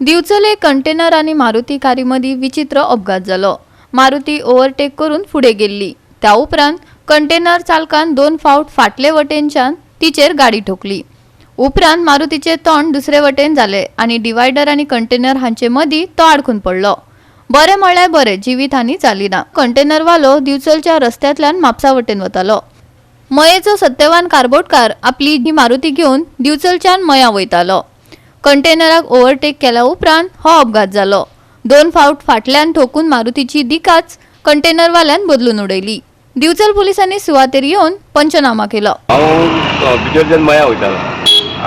दिवचले container आनी मारुती कारी मदीं विचित्र अपघात जालो. मारुती ओव्हरटेक करून फुडें गेल्ली. त्या उपरांत कंटेनर चालकान दोन फावट फाटले वटेनच्यान तिचेर गाडी ठोकली. उपरांत मारुतीचे तोंड दुसरे वटेन जाले आनी डिवायडर आनी कंटेनर हांचे मदीं तो आडखून पडलो. बरें म्हळ्यार बरें, जिवीत हानी जाली ना. कंटेनरवालो दिवचलच्या रस्त्यांतल्यान म्हापसा वटेन वतालो. मयेचो सत्यवान कारबोटकार आपली ही मारुती घेवन दिवचलच्यान मया वयतालो. कंटेनराक ओव्हरटेक केल्या उपरांत हो अपघात जालो. दोन फावट फाटल्यान ठोकून मारुतीची दिकाच कंटेनरवाल्यान बदलून उडयली. दिवचल पोलिसांनी सुवातेर येवन पंचनामा केलो. हांव बिजोरच्यान मया वयतालो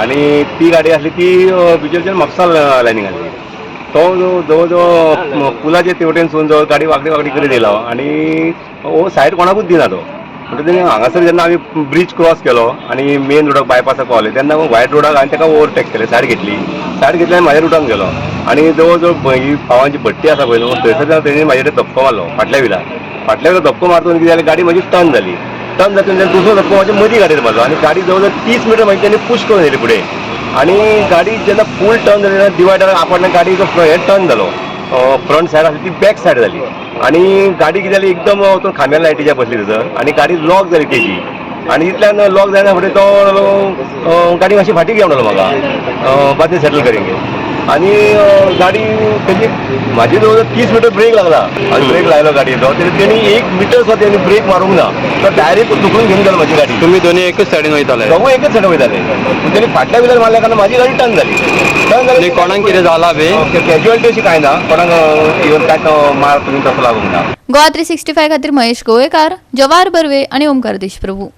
आनी ती गाडी आसली ती बिजोरच्यान म्हापसा लायनीक आसली. तो जो जवळ जवळ पुलाचे तेवटेनसून जवळ गाडी वांकडी वांकडी करीत येयलो आनी हो सायड कोणाकूच दिना तो. म्हणटकीर तेणी हांगासर जेन्ना आमी ब्रीज क्रॉस केलो आनी मेन रोडाक बायपासाक पावले तेन्ना वायट रोडाक हांवें ताका ओवरटेक केलें. सायड घेतली. सायड घेतली आनी म्हाज्या रुटान गेलो आनी जवळ जवळ ही पावांची भट्टी आसा पळय न्हू, थंयसर तेणी म्हाजे कडेन धपको मारलो फाटल्या विलार. फाटल्या विलार धपको मारतो कितें जालें, गाडी म्हजी टर्न जाली. टर्न जातून तेणें दुसरो धपको म्हाज्या मदीं गाडयेर मारलो आनी गाडी जवळ जवळ 30 मिटर मागीर तेणी पूश करून येयली फुडें. आनी गाडी जेन्ना फूल टर्न जाली तेन्ना डिवायडर आपडल्यान गाडी हे टर्न जालो. फ्रंट सायड आसली ती बॅक सायड जाली आनी गाडी कितें जाली, एकदम वचून खांब्या लायटीच्या बसली थंयसर आनी गाडी लॉक जाली तेजी. आनी इतल्यान लॉक जायना फुडें तो गाडी मातशी फाटीं घेवन आयलो म्हाका, बाद में सेटल करेंगे. आनी गाडी तेजी म्हाजी जवळ जवळ 30 मिटर ब्रेक लागला आनी ब्रेक लायलो गाडयेचो तरी तेणी 1 मिटर सुद्दां तेणी ब्रेक मारूंक ना. तो डायरेक्ट धुकलून घेवन गेलो म्हाजी गाडी. तुम्ही दोन्ही एकच सायडीन वयताले? दोगूय एकच सायडीन वयताले, पूण तेणी फाटल्या विलार मारल्या कारणान म्हाजी गाडी टर्न जाली. टर्न आनी जाली. कोणाक कितें जाला बी? कॅज्युअलिटी अशी कांय ना कोणाक, इवन कांय मार तुमी तसो लागूंक ना. गोवा 365 खातीर महेश गोवेकार, जवाहर बर्वे आनी ओमकार देशप्रभू.